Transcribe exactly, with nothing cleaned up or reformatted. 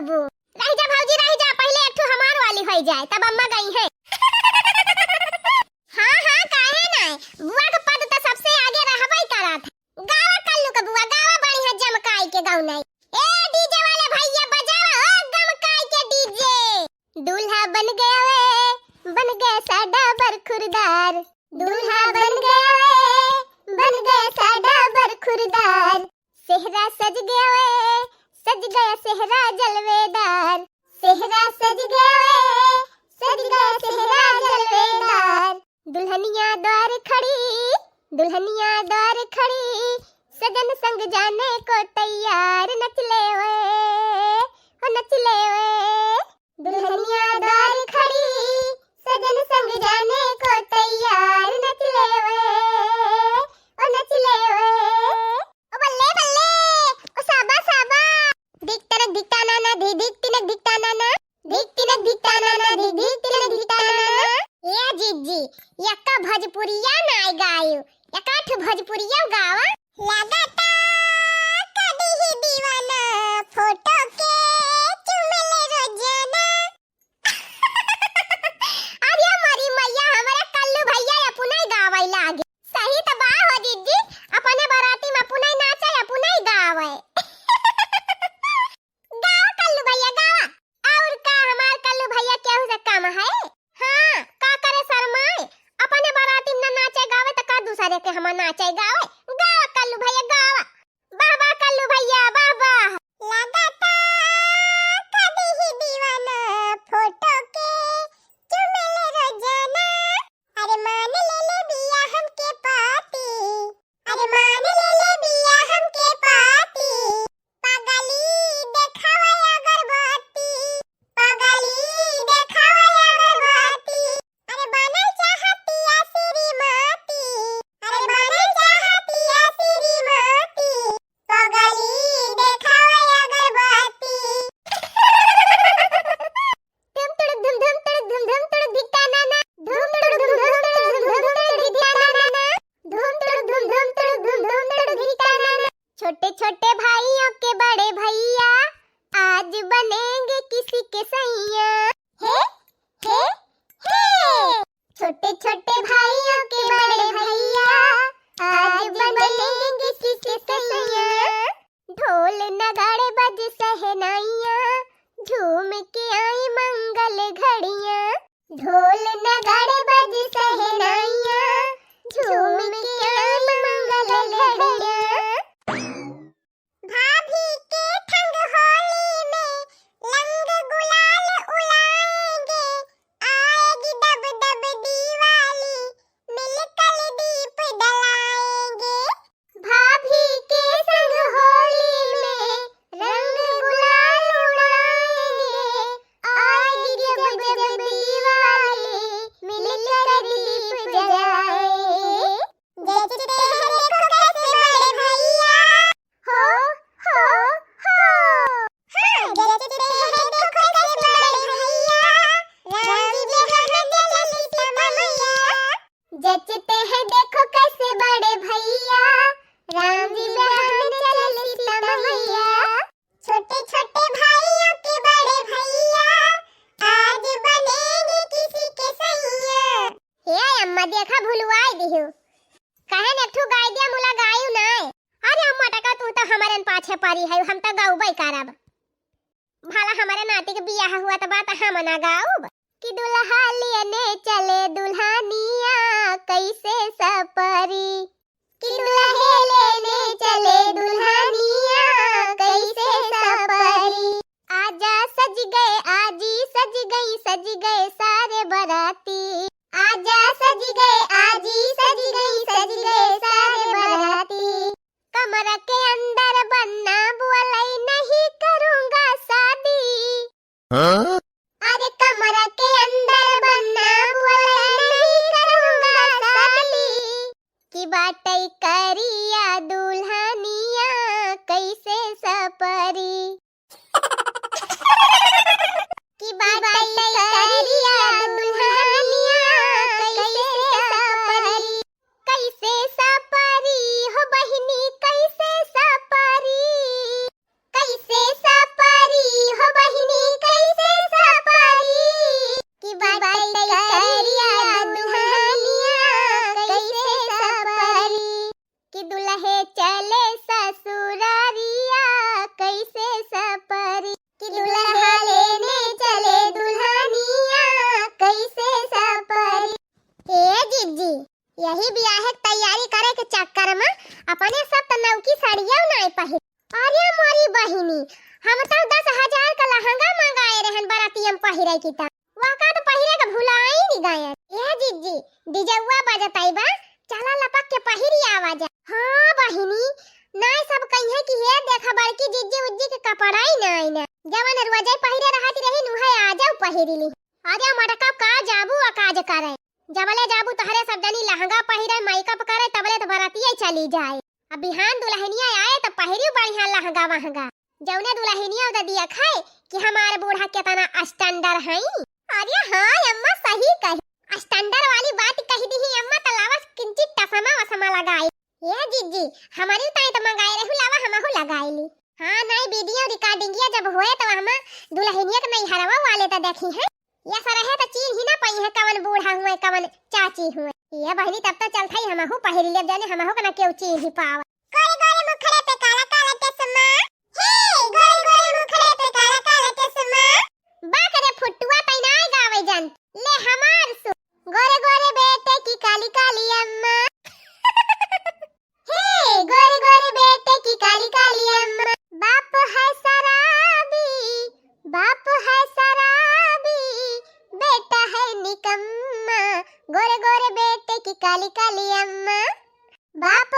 रहि जा भौजी, रहि जा, पहिले एक ठो हमार वाली होइ जाए, तब अम्मा गइहैं। हाँ, हाँ, काहे नाहीं? बुआ के पद त सबसे आगे रहबइ करत है। गावा कल्लू के बुआ, गावा बढ़िया जमकाई के गौनई। ए DJ वाले भइया, बजावा हो गमकाई के DJ। दूल्हा बन गया वे, बन गया साडा बरखुरदार। दूल्हा बन गया वे, बन गया साडा बरखुरदार। सेहरा सज गया वे, सज गया सेहरा जलवेदार। सेहरा सज गया वे, सज गया सेहरा जलवेदार। दुल्हनिया द्वार खड़ी, दुल्हनिया द्वार खड़ी, सजन संग जाने को तैयार, नच ले वे, हो नच ले वे। दुल्हनिया द्वार खड़ी, सजन संग जाने को तैयार, नच ले वे, ओ नच ले वे। ओ बल्ले बल्ले, ओ साबा साबा। धिक तिनक धिक ताना ना, धिक धिक तिनक धिक ताना ना। धिक तिनक धिक ताना ना, धिक धिक तिनक धिक ताना ना। ए जिज्जी, यक्का भोजपुरिया नाय गायु, एकाठ भोजपुरिया गावा। लागता कदी ही दीवाना, फोटो के चुमेले रोजाना। अरे मोरी मैया, हमरे कल्लू भइया अपनइ गावइ लागे। सही त बा हो जिज्जी, अपने बराती में अपनइ नाचइ, अपनइ गावइ। गावा कल्लू भइया, गावा। अउर का हमार कल्लू भइया केहू से कम है? हाँ, का करे शरमाए? अपने बराती में न नाचे गावे त का दूसरे के हम नाचे गावे? गावा कल्लू भइया, गावा। वाह, वाह, कल्लू भइया, वाह, वाह। लागता कदी ही दीवाना, फोटो के चुमेले रोजाना। अरे मान ले ले बिया हमके पाती, अरे मान ले ले बिया हमके पाती। पगली देखावे अगरबत्ती, पगली देखावे अगरबत्ती। अरे बनल चाहतिया श्रीमती, अरे बनल चाहतिया श्रीमती। पगली देखावे अगरबत्ती। धुम तुड़ुक धुम धुम तुड़ुक धुम धुम तुड़ुक धिक ताना ना। धुम तुड़ुक धुम धुम तुड़ुक धुम धुम तुड़ुक धिक ताना ना। धुम तुड़ुक धुम धुम तुड़ुक धुम धुम तुड़ुक धिक ताना ना। छोटे छोटे भाइयों के बड़े भइया आज बनेंगे किसी के सैया। हे, हे, हे। छोटे छोटे भाइयों के बड़े भइया आज बनेंगे किसी के सैया। ढोल नगाड़े बज सहनाइयाँ, झूम के आई मंगल घड़ियाँ। ढोल नगाड़े बज सहनाइयाँ, झूम के आई मंगल घड़ियाँ। भाभी के ठंग होली में रंग गुलाल उड़ाएंगे, आएगी दब दब दिवाली, मिलकर दीप जलाएंगे। भाभी के संग होली में रंग गुलाल उड़ाएंगे, आएगी जब जब दिवाली, मिलकर दीप जलाएंगे। जचते हैं देखो कैसे बड़े भइया। हो, हो, हो। हाँ, जचते हैं देखो कैसे बड़े भइया, राम जी बिहान चले सीता मैया। जचते हैं देखो कैसे बड़े भइया, राम जी बिहान चले सीता मैया। छोटे छोटे भाइयों के बड़े भइया, आज बनेंगे किसी के सैया। हे अम्मा, देखा भुलवाई दिहु। कहे न एक ठो गाय दिया मुला गायु नाय। अरे अम्मा टका, तू तो हमरन पाछे परी है, हम तो गौबई करब। भला हमरे नाती के बियाह हुआ त बात हम ना गाउब। कि दुल्हा लेने चले दुल्हनिया कैसे सपरी। कि दुल्हे लेने चले दुल्हनिया कैसे सपरी। आजा सज गए आजी, सज गई, सज गए सारे बराती। आजा सज गए आजी, सज गई, सज गए सारे बराती। कमरा के अंदर बन्ना बोलई नहीं करूँगा शादी। हाँ? अरे कमरा के अंदर बन्ना बोलई नहीं करूँगा शादी। कि बाटई करिया दुल्हनिया कैसे सपरी। कि बाटई करिया दुल्हनिया कैसे सपरी। कैसे सपरी हो बहिनी, कैसे सपरी। कैसे सपरी हो बहिनी। हम तो दस हजार का लहंगा मंगाए रहन बरातियम पहिरे की, त वका तो पहिरे के भुलाई नहीं गए। ए जिज्जी, डीजेवा बजताई बा, चला लपक के पहिरी आवा जा। हाँ बहिनी, नाय सब कहिए कि हे देखा बड़की जिज्जी उज्जी के कपड़ा ही नाय ना, जवन रोजे पहिरे रहत रही नुहे आजउ पहिरी ली। अरे मटका का जाबू अकाज करे, जबले जाबू तोहरे सब जनी लहंगा पहिरे मेकअप करे तबले तो बरातिये चली जाए। अब बिहान दुल्हनिया आए तो पहिरी बढ़िया लहंगा वहंगा। जौने दुल्हनिया उदा दिया खाए कि हमारे बूढ़ा केतना स्टैंडर्ड हई। अरे हाँ अम्मा सही कही, स्टैंडर्ड वाली बात कही दी अम्मा, तो लावा किंचित टसमा वसमा लगाई। ए जिज्जी, हमारी ताई तो मंगाए रहू, लावा हमहू लगाई ली। हाँ नहीं वीडियो रिकॉर्डिंगिया जब होए तो हम दुल्हनिया के नैहरवा वाले तो देखी हैं। ये सरहे तो चीन ही ना पाई है कवन बूढ़ा हुए कवन चाची हुए। ये बहिनी तब तो चलत ही हमहू पहिरी लेब जाने हमहू के ना केहू चीन ही पावा। गोरे गोरे मुखड़े पे काला काला चश्मा, हे गोरे गोरे मुखड़े पे काला काला चश्मा। बाक रे फुटुआ तैनाय गावे जन, ले हमार सु। गोरे गोरे बेटे की काली काली अम्मा। हे गोरे गोरे बेटे की काली काली अम्मा। बाप है शराबी, बाप है शराबी, बेटा है निकम्मा। गोरे गोरे बेटे की काली काली अम्मा। बाप